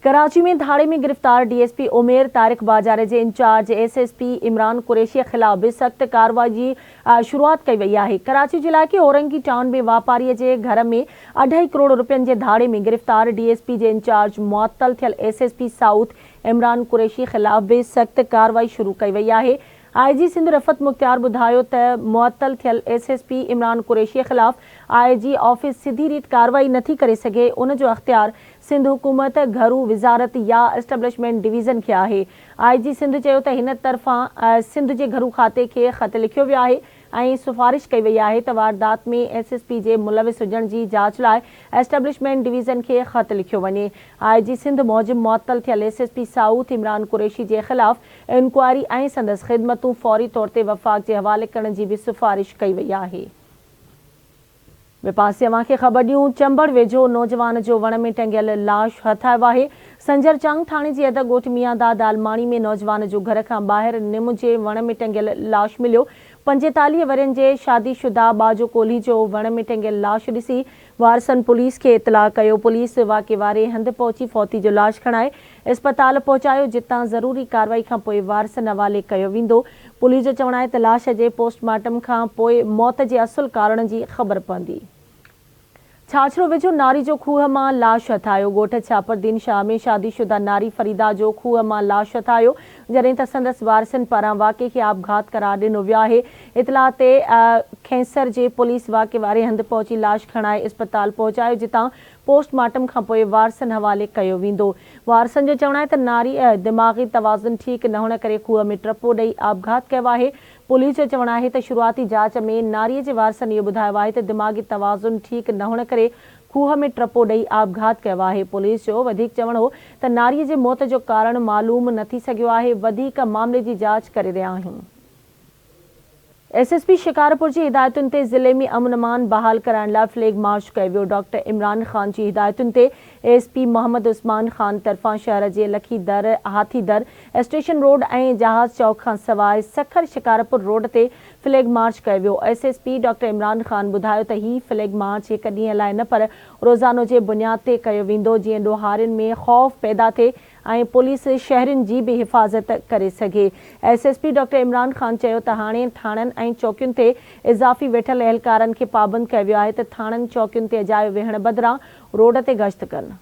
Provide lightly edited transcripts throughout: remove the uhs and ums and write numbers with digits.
ڪراچي ۾ ڌاڙي ۾ گرفتار D S P Umair Tariq Bajari جي incharge S S P Imran Qureshi خلاف به سخت ڪارروائي جي شروعات ڪئي وئي آهي. ڪراچي جي علائقي اورنگي ٽائون ۾ واپاري جي گهر ۾ اڍائي ڪروڙ رپين جي ڌاڙي ۾ گرفتار ڊي ايس پي جي انچارج معطل ٿيل S S P south Imran Qureshi خلاف به سخت ڪارروائي شروع ڪئي وئي آهي. آء جي سنڌ رفعت مختيار ٻڌايو ته معطل ٿيل S S P Imran Qureshi خلاف آء جي آفيس سڌي ريت ڪارروائي نٿي ڪري سگهي ان جو اختيار سنڌ حڪومت، گهرو وزارت يا اسٽيبلشمينٽ ڊويزن کي آهي. آء جي سنڌ چيو ته هن طرفان سنڌ جي گهرو کاتي کي خط لکيو ويو آهي ۽ سفارش ڪئي وئي آهي ته واردات ۾ ايس ايس پي جي ملوث هجڻ جي جاچ لاء اسٽيبلشمينٽ ڊويزن کي خط لکيو وڃي. آء جي سنڌ موجب معطل ٿيل S S P south Imran Qureshi جي خلاف انڪوائري ۽ سندس خدمتون فوري طور تي وفاق جي حوالي ڪرڻ جي به سفارش ڪئي وئي آهي. ٻئي پاسي اوهان کي خبر ڏيون چمبڙ ويجهو نوجوان جو وڻ ۾ ٽنگيل لاش هٿ آيو آهي. سنجر چانگ ٿاڻي جي حد ڳوٺ ميان داد عالماڻي ۾ نوجوان جو گهر کان ٻاهر نم جي وڻ ۾ ٽنگيل لاش مليو. 45 ورهين جي شادي شده ٻاجو ڪولهي جو وڻ ۾ ٽنگيل لاش ڏسي وارثن پوليس کي اطلاع ڪيو. پوليس واقعي واري هنڌ پهچي فوتي جو لاش کڻائي اسپتال پهچايو جتان ضروري ڪارروائي کانپوء وارثن حوالي ڪيو ويندو. پوليس جو چوڻ آهي ته لاش جي پوسٽ مارٽم کان پوء موت جي اصل ڪارڻ جي خبر پوندي. ڇاڇرو ويجهو ناري جو کوهه مان لاش هٿ آيو. ڳوٺ ڇاپر دين شاهه ۾ شادي شده ناري فريده جو کوهه مان لاش هٿ آيو، جڏهن ته سندس وارثن پاران واقعي کي آپگهات قرار ڏنو ويو آهي. اطلاع تي کينسر جي پوليس واقعي واري هنڌ پهچي لاش کڻائي اسپتال پهچايو، جتان پوسٽ مارٽم کانپوء وارثن حوالي ڪيو ويندو. وارثن جو چوڻ آهي ته ناريء دماغي توازن ٺيڪ نه هئڻ ڪري کوهه ۾ ٽپو ڏئي آپگهات ڪيو آهي. پوليس جو چوڻ آهي ته شروعاتي جاچ ۾ ناريء جي وارثن اهو ٻڌايو آهي ته دماغي توازن ٺيڪ نه هئڻ ڪري کوهه ۾ ٽپو ڏئي آپگهات ڪيو آهي. پوليس جو وڌيڪ چوڻ هو ته ناريء جي موت جو ڪارڻ معلوم نه ٿي سگهيو آهي، وڌيڪ معاملي جي جاچ ڪري رهيا آهيون. ايس ايس پي شڪارپور جي هدايتن تي ضلعي ۾ امن امان بحال ڪرائڻ لاء فليگ مارچ ڪيو ويو، ڊاڪٽر عمران خان جي هدايتن تي ايس پي محمد عثمان خان طرفان شهر جي لکي در، هاٿي در، اسٽيشن روڊ ۽ جهاز چوڪ کان سواء سکر شڪارپور روڊ تي فليگ مارچ ڪيو ويو، S S P doctor Imran Khan ٻڌايو ته هي فليگ مارچ هڪ ڏينهن لاء نه پر روزانو جي بنياد تي ڪيو ويندو جيئن ڏوهارين ۾ خوف پيدا ٿئي ۽ پوليس شهرين جي به حفاظت ڪري سگهي. S S P doctor Imran Khan چيو ته هاڻي ٿاڻن ۽ چوڪين تي اضافي ويٺل اهلڪارن کي پابند ڪيو ويو آهي ته ٿاڻن چوڪين تي اجايو ويهڻ بدران روڊ تي گشت ڪن.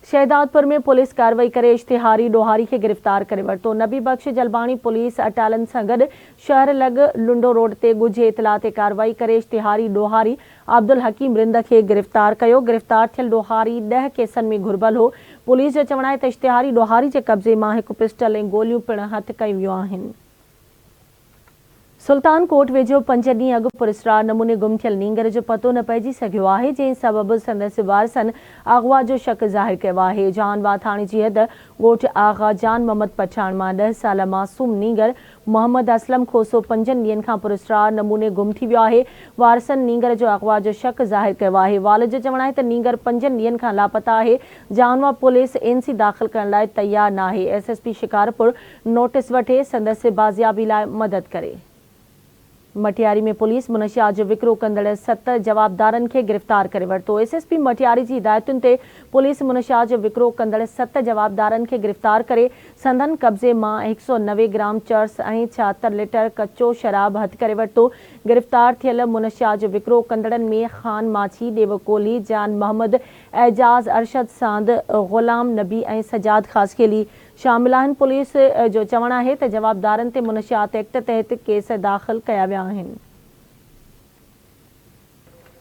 شهدادپور ۾ پوليس ڪارروائي ڪري اشتهاري ڏوهاري کي گرفتار ڪري ورتو. نبي بخش جلباڻي پوليس اٽالن سان گڏ شهر لڳ لنڊو روڊ تي ڳجهي اطلاع تي ڪارروائي ڪري اشتهاري ڏوهاري عبدالحڪيم رند کي گرفتار ڪيو، گرفتار ٿيل ڏوهاري ڏهه ڪيسن ۾ گهربل هو، پوليس جو چوڻ آهي ته اشتهاري ڏوهاري جي قبضي مان هڪ پسٽل ۽ گوليون پڻ هٿ ڪيون ويون آهن. سلطان ڪوٽ ويجهو پنج ڏينهن اڳ پراسرار نموني گم ٿيل نينگر جو پتو نه پئجي سگهيو آهي، جنهن سبب سندس وارثن اغوا جو شڪ ظاهر ڪيو آهي. جهان واهه ٿاڻي جي حد ڳوٺ آغا جان محمد پٺاڻ مان ڏهه ساله معصوم نينگر محمد اسلم کوسو پنجن ڏينهن کان پراسرار نموني گم ٿي ويو آهي، وارثن نينگر جو اغوا جو شڪ ظاهر ڪيو آهي، والد جو چوڻ آهي ته نينگر پنجن ڏينهن کان لاپتا آهي، جانوا پوليس اين سي داخل ڪرڻ لاء تيار ناهي، S S P Shikarpur notice وٺي سندس بازيابي لاء مدد ڪري. مٽياري ۾ پوليس منشيات جو وڪرو ڪندڙ ست جوابدارن کي گرفتار ڪري ورتو. ايس ايس پي مٽياري جي هدايتن تي پوليس منشيات جو وڪرو ڪندڙ ست جوابدارن کي گرفتار ڪري سندن قبضي مان 190 گرام چرس ۽ 76 ليٽر ڪچو شراب هٿ ڪري ورتو. گرفتار ٿيل منشيات جو وڪرو ڪندڙن ۾ خان ماڇي، ڏيوو ڪولهي، جان محمد، اعجاز، ارشد ساند، غلام نبي ۽ سجاد خاصخيلي شامل آهن، پوليس جو چوڻ آهي ته جوابدارن تي منشيات ايڪٽ تحت ڪيس داخل ڪيا ويا آهن.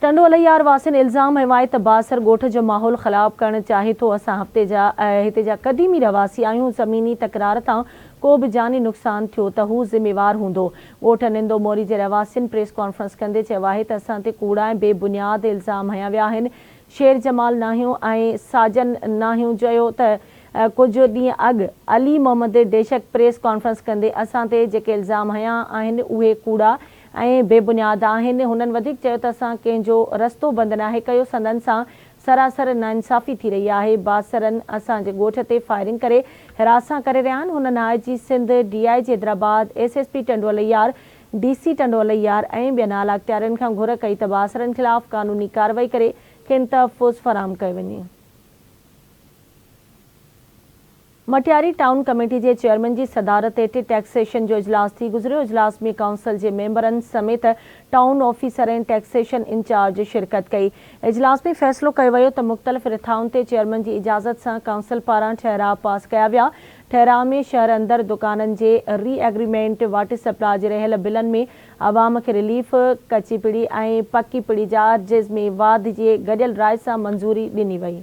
ٽنڊو الهيار واسين الزام هنيو آهي ته بااثر ڳوٺ جو ماحول خراب ڪرڻ چاهي ٿو، اسان هفتي جا هتي جا قديمي رهواسي آهيون، زميني تڪرار تان ڪو به جاني نقصان ٿيو ته هو ذميوار هوندو. ڳوٺ نندو موري جي رهواسين پريس ڪانفرنس ڪندي چيو آهي ته اسان تي ڪوڙا ۽ بي بنياد الزام هنيا ويا آهن، شير جمال ناهيون ۽ ساجن ناهيون چيو ته ڪجهه ڏينهن اڳ علي محمد ڊيشڪ پريس ڪانفرنس ڪندي اسان تي جيڪي الزام هنيا آهن اهي ڪوڙا ۽ بي بنياد آهن. هنن وڌيڪ چيو ته اسان ڪنهن جو رستو بند ناهي ڪيو، سندن سان سراسر ناانصافي ٿي رهي آهي، بااثرن اسان جي ڳوٺ تي فائرنگ ڪري هراسان ڪري رهيا آهن. هنن I G Sindh, D I G Hyderabad, S S P Tando Allahyar, D C Tando Allahyar ۽ ٻين اعليٰ اختيارين کان گهر ڪئي ته بااثرن خلاف قانوني ڪارروائي ڪري کين تحفظ فراهم ڪيو وڃي. مٽياري ٽائون ڪميٽي جي چيئرمين جي صدارت هيٺ ٽيڪسيشن جو اجلاس ٿي گذريو، اجلاس ۾ ڪائونسل جي ميمبرن سميت ٽائون آفيسر ۽ ٽيڪسيشن انچارج شرڪت ڪئي. اجلاس ۾ فيصلو ڪيو ويو ته مختلف رٿائن تي چيئرمين جي اجازت سان ڪائونسل پاران ٺهراء پاس ڪيا ويا، ٺهراء ۾ شهر اندر دڪانن جي ري ايگريمينٽ، واٽر سپلاء جي رهيل بلن ۾ عوام کي رليف، ڪچي پڙي ۽ پڪي پڙي چارجز ۾ واڌ جي گڏيل راء سان منظوري ڏني وئي.